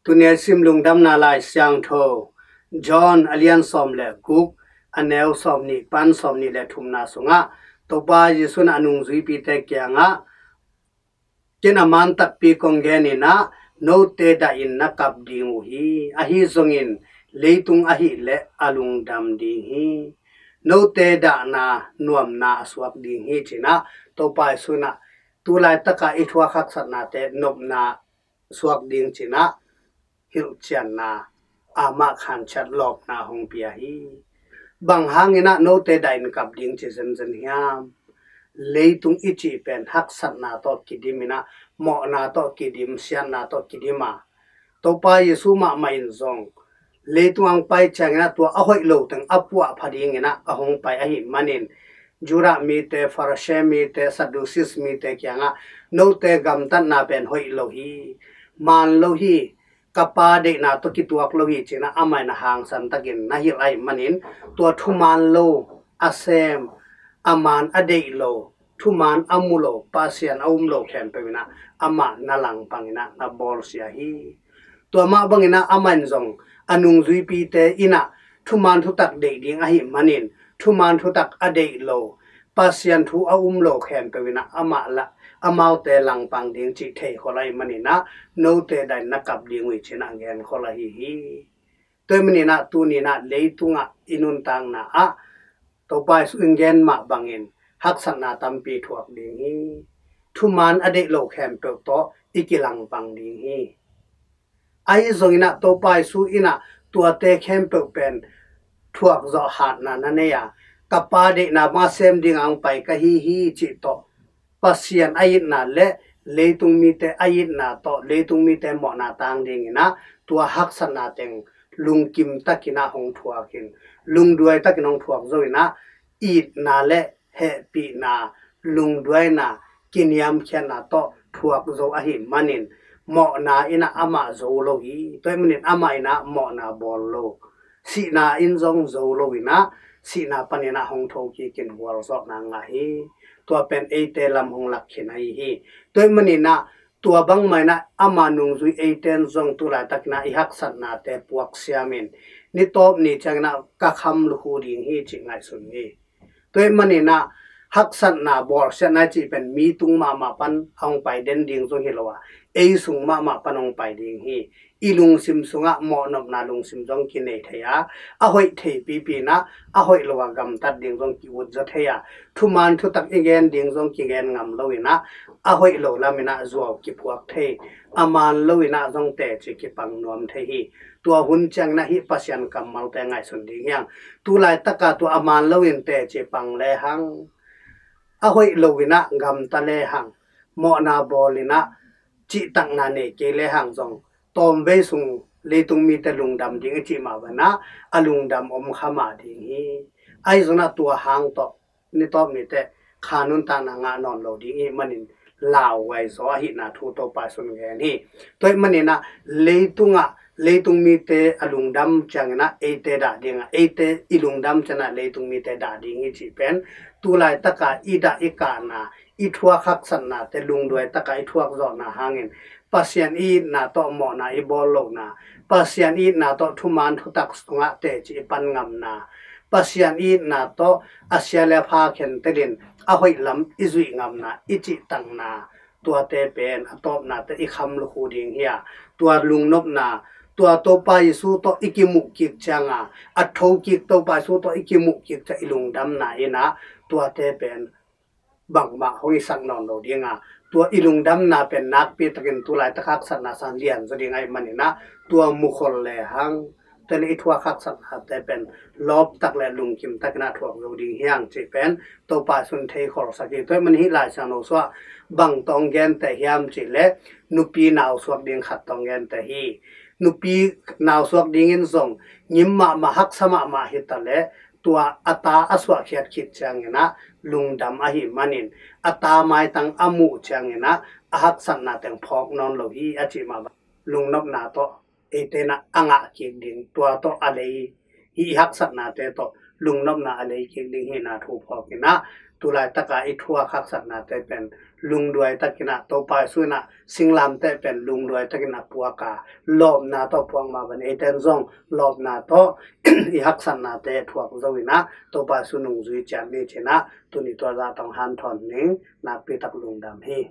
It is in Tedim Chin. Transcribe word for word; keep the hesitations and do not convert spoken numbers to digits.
Tuni a i sim Lungdamna Lai Siangtho John a lian sawm le guk, a neu sawm nih pan sawm nih le thumna sungah Topa Jesuh in a nungzuipite kiangah, "Ken a man takpi kong gen in ah, note dah in na kap ding uh hi. Ahi zongin leitung ahih leh a lungdam ding hi. Note dahna nuamna a suak ding hi," ci-in ah Topa Jesuh in ah tu laitak a i thuak haksatnate nopna suak ding ci-in ah hilhcianna, amah khanciat lawpna hong pia hi. Bang hangin ah note dah in kap ding ci zenzen hiam? Leitung i cih pen haksatna tawh kidim in ah, mawhna tawh kidim, siatna tawh kidim a, Topa Jesuh mahmah in zong leitung a hong pai ciangin ah tua a hoih lo teng a puahpha dingin ah a hong pai ahih manin, Judah mite, Pharisee mite, Sadducees mite kiangah, "Note gamtatna pen hoih lo hi, man lo hi, ka Pa deihna tawh kituak lo hi," ci-in ah amah in a hangsan takin na hilh ahih manin, tua thuman lo a sem, a man a deih lo, thuman a mu lo, Pasian a um lo khempeuh in ah amah na langpang in ah na bawlsia hi. Tua mah bangin ah amah in zong a nungzuipite in ah thuman thutak deih ding ahih manin, thuman thutak a deih lo, Pasian thu a um lo khempeuh in ah amah la, amaute langpang ding cih theikhol ahih manin ah, "Note dah in na kap ding uh hi," ci-in ah genkhol ahi hi. Tua ahih manin ah tuni in ah leitungah i nuntakna ah Topa Jesuh in gen mah bangin haksatna tampi thuak ding hi. Thuman a deih lo khempeuh tawh i kilangpang ding hi. Ahi zongin ah Topa Jesuh in ah tuate khempeuh pen thuak zawh hatna na nei a, "Ka Pa deihna bang a sem ding a hong pai ka hi hi," cih tawh, Pasian a itna le leitung mite a itna tawh, leitung mite mawhna tang dingin ah tua haksatna teng lungkim takin ah hong thuak in, lungduai takin hong thuak zo in ah, itna le hehpihna, lungduaina, kiniamkhiatna tawh thuak zo ahih manin, mawhna in ah amah zo lo hi. Tua ahih manin amah in ah mawhna bawl lo, sihna in zong zo lo in ah, sihna panin ah hong thokik in gualzawhna ngah hi. Tua pen eite lam hong lak khin ahi hi. Tua ahih manin ah tua bangmah in ah ama nungzui eite in zong tu laitakin ah i haksatnate puak siamin, ni tawp ni ciangin ah ka kham lukhu ding hi cih ngaihsun hi. Tua ahih manin ah haksatna, bawlsiatna i cih pen mi tung mahmah pan a hong pai den ding zong hi lo a, ei sung mahmah pan hong pai ding hi. I lungsim sungah mawhnopna lungsim zong kinei thei a, a hoih theipipi in ah a hoih lo a gamtat ding zong ki-ut zaw thei a, thuman thutak i gen ding zong kigen ngam lo in ah, a hoih lo lam in ah zuau kiphuak thei, a man lo in ah zong teci kipang nuam thei hi. Tua hun ciangin ah hih Pasian kammalte ngaihsun ding hi hang. Tu laitaka tua a man lo in teci pang lehang, a hoih lo in ah gamta lehang, mawhna bawl in ah cihtakna nei kei lehang zong, tawmvei sung leitung mite lungdam ding i cih mah bangin ah a lungdam om kha mah ding hi. Ahi zongin ah tua hang tawh ni tawp ni teh kha nuntakna ngah nawn lo ding i hih manin lauhuai zaw ahihna thu Topa Jesuh in gen hi. Tua ahih manin ah leitungah, leitung mite a lungdam ciangin ah eite dah ding a, eite i lungdam ciangin ah leitung mite dah ding hi cih pen tu laitaka i dah i kahna, i thuak haksatnate lungduai taka i thuak zawhna hangin, Pasian i itna tawh mawhna i bawl lohna, Pasian i itna tawh thuman thutak sungah teci i pan ngamna, Pasian i itna tawh a sia le a pha khentelin a hoih lam i zuih ngamna, i cihtakna, tuate pen a tawpna teh i kham lukhu ding hi a, tua lungnopna, tua Topa Jesuh tawh i kimuh kik cianga, a thokik Topa Jesuh tawh i kimuh kik ciang i lungdamna in ah tuate pen bangmah hong i sak nawn lo ding a, tua i lungdamna pen nakpi takin tu laitak haksatna sang lian zaw ding ahih manin ah, tua mukhol lehang, tua le i thuak haksatnate pen lawptak le lungkim takin ah thuak zo ding hi hang cih pen Topa Jesuh in thei kholsak hi. Tua ahih manin hih Lai Siangtho sungah bang tawh hong genteh hiam cih leh, nupi nausuak ding khat tawh hong genteh hi. Nupi nausuak dingin zong ngim mahmah, haksa mahmah hi ta leh, tua a ta a suahkhiat khit ciangin ah lungdam ahih manin, a ta maitang a muh ciangin ah a haksatna teng phawk nawn lo hi a cih mah bang, lungnopna tawh eite in ah a ngah kik ding, tua tawh a lei, hih i haksatnate tawh lungnopna a lei kik ding hihna thu phawk in ah, tulaitak a i thuak haksatnate pen lungduai takin ah Topa Jesu in ah singlamteh pen lungduai takin a puak a, lawpna tawh puak mah bangin eite in zong lawpna tawh i haksatnate thuak zo in ah Topa Jesu nungzui ciat ni ci-in ah tuni tua zah tawh hong hanthawn ning. Nakpi tak lungdam hi.